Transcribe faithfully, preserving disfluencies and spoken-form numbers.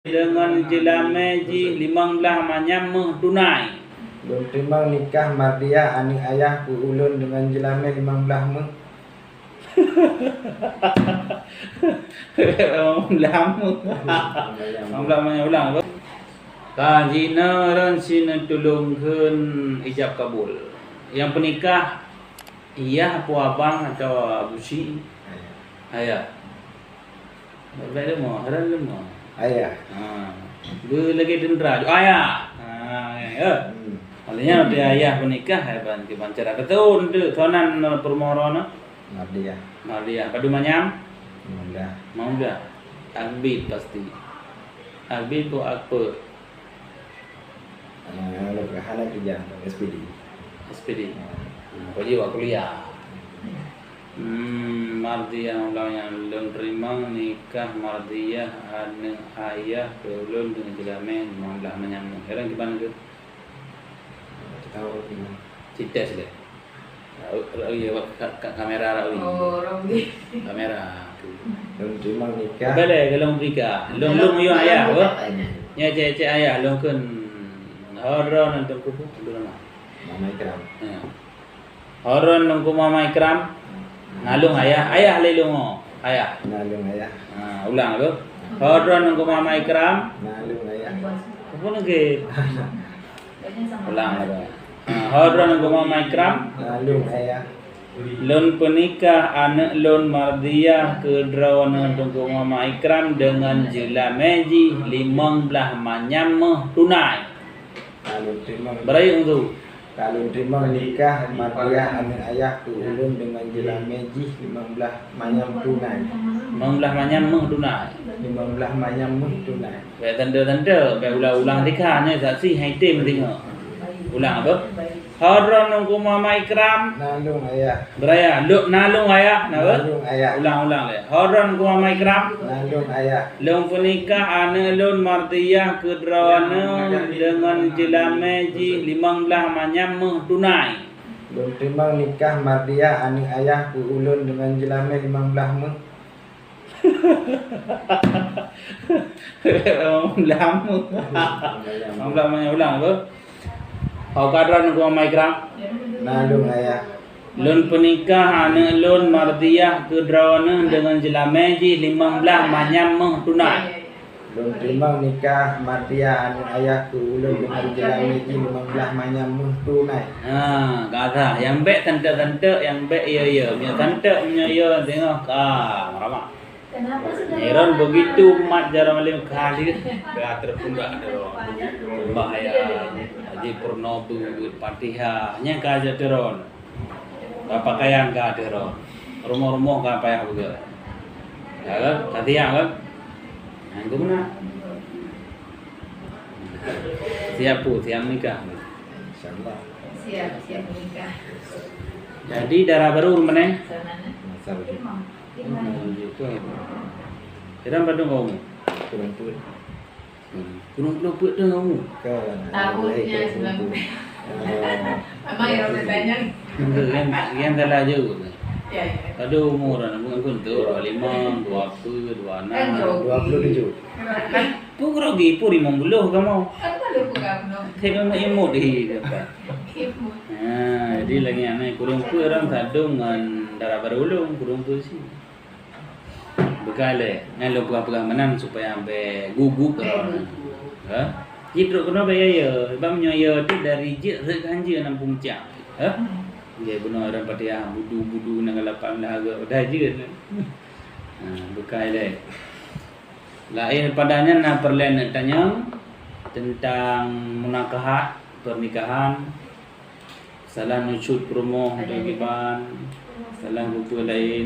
deungon jeulamé jih limong blaih manyam méuh tunai. Lôn teurimong nikah Mardiah aneuk ayah keu ulôn deungon jeulamé limong blaih méuh. Limong blaih méuh. Limong blaih manyam, ulang, Bang. Ka jinoe lôn sineutulông kheun ijab kabul. Nyang peunikah, ayah, apo abang, atawa abusyik? Ayah. Ayah. Baik-baik leumo, hana leumo. Ayah. Ha. Beu lagèe teuntra, ayah. Ha, ya. Hmm. Maksudnya, dia ayah peunikah, hai ban, kiban cara. Betul, tu, tuanan, eh, permohonan, eh? Mardiah. Mardiah. Padum manyam? Limong blaih. Limong blaih. Takbit pasti. Takbit kok apa? Ah, hana, hana kerja, S P D. S P D. Ah. Hmm, kok jiwa kuliah. Hmm, Mardiah ulang nyang lôn teurimong nikah Mardiah aneuk ayah keu ulôn deungon jeulamé limong blaih manyam méuh. Heran kiban keu? Tahu, Bang. Cites deh. Rawi, rawi, ya, ka, ka, kamera rawi. Oh, rawi. Kamera tu. Lôn teurimong nikah. Boleh, kalau nikah. Lôn, lôn, lôn, ayah, apa? Nya, cek, cek ayah, lôn kheun. Ho droeneuh Teungku, dulu nama. Mama Ikram. Ya. Ho droeneuh Teungku Mama Ikram. Na lôn ayah, ayah lé lôn, oh. Ayah. Na lôn ayah. Ha, ulang tu. Ho droeneuh Teungku Mama Ikram. Na lôn ayah. Apa lagi? Ulang lagi. Ha, ho droeneuh Teungku Mama Ikram. Na lôn ayah. Lôn peunikah aneuk lôn Mardiah keu droeneuh Teungku Mama Ikram deungon jeulamé jih limong blaih manyam méuh tunai. Ka lôn teurimong. Beurayek tu. Ka lôn teurimong nikah Mardiah aneuk ayah keu ulôn deungon jeulamé jih limong blaih manyam tunai. Limong blaih manyam méuh tunai. Limong blaih manyam méuh tunai. Bèk tanda-tanda, bèk ulang-ulang tika nyoe saksi hai tem deungoe. Ulang apa? Ho droeneuh Teungku Mama Ikram. Na lôn ayah. Beurayek, lôn, na lôn ayah, na apa? Na lôn ayah. Ulang-ulang lé. Ho droeneuh Teungku Mama Ikram. Na lôn ayah. Lôn peunikah aneuk lôn Mardiah keu droeneuh deungon jeulamé jih limong blaih manyam méuh tunai. Lôn teurimong nikah Mardiah aneuk ayah keu ulôn deungon jeulamé limong blaih méuh. Limong blaih méuh. Limong blaih manyam, ulang apa? Ho ka droeneuh Teungku Mama Ikram. Na lôn ayah. Lôn peunikah aneuk lôn Mardiah keu droeneuh deungon jeulamé jih limong blaih manyam méuh tunai. Lôn teurimong nikah Mardiah aneuk ayah keu ulôn deungon jeulamé jih limong blaih manyam méuh tunai. Ha, ka that. Nyang bèk santeuk-santeuk, nyang bèk yo-yo. Meunyoe santeuk, meunyoe yo, teungoh ka meramak. Iron begitu mat jaroe malem kali. Ka terpeudak tu. Sembahyang, haji purnoe beuet, Fatihah, nyan ka jeuet teuron. Ka pakaian ka teuron. Rumoh-rumoh ka payah beugöt. Ya kan? Ka siap kan? Nyan geuh meunan. Siap pu, siap nikah. Insyaallah. Siap, siap nikah. Jadi dara barô rumoh nyoe? Sana. Masa begitu. Kiran padum kau? Kurang peuet. Hmm. Kurang peuet tahun kau? Kan. Tahunnya sembilan puluh. Ah. Mama yang bertanya. Yang, yang salah jawab. Ya, ya. Padum umur anak bukan kuntu, dua lima, dua puluh, dua enam. Kan grogi. Dua puluh tujuh. Kan? Pun grogi, pun lima puluh kamu. Kan malu pun kamu. Saya memang imut di depan. Imut. Ha, jadi lagi anak kurang peuet orang sadong ngan dara barô ulôn, kurang peuet sih. Beukai lé, nyan lôn peugah-peugah meunan supaya bèk gugup droeneuh. Ha? Jih trok keunoe bèk ya-ya. Sebab meunyoe ya tu dari jeuet rhot keu hanjeuet lam puncak. Ha? Nggih, bunoe lam Fatihah, budu-budu nang lapan dah agak dah jeuet. Ha, beukai lé. Laén pada nyan na peureulèe neuk tanyong teuntang munakahat, pernikahan. Salah neucot peurumoh atau kiban, salah peue-peue laén,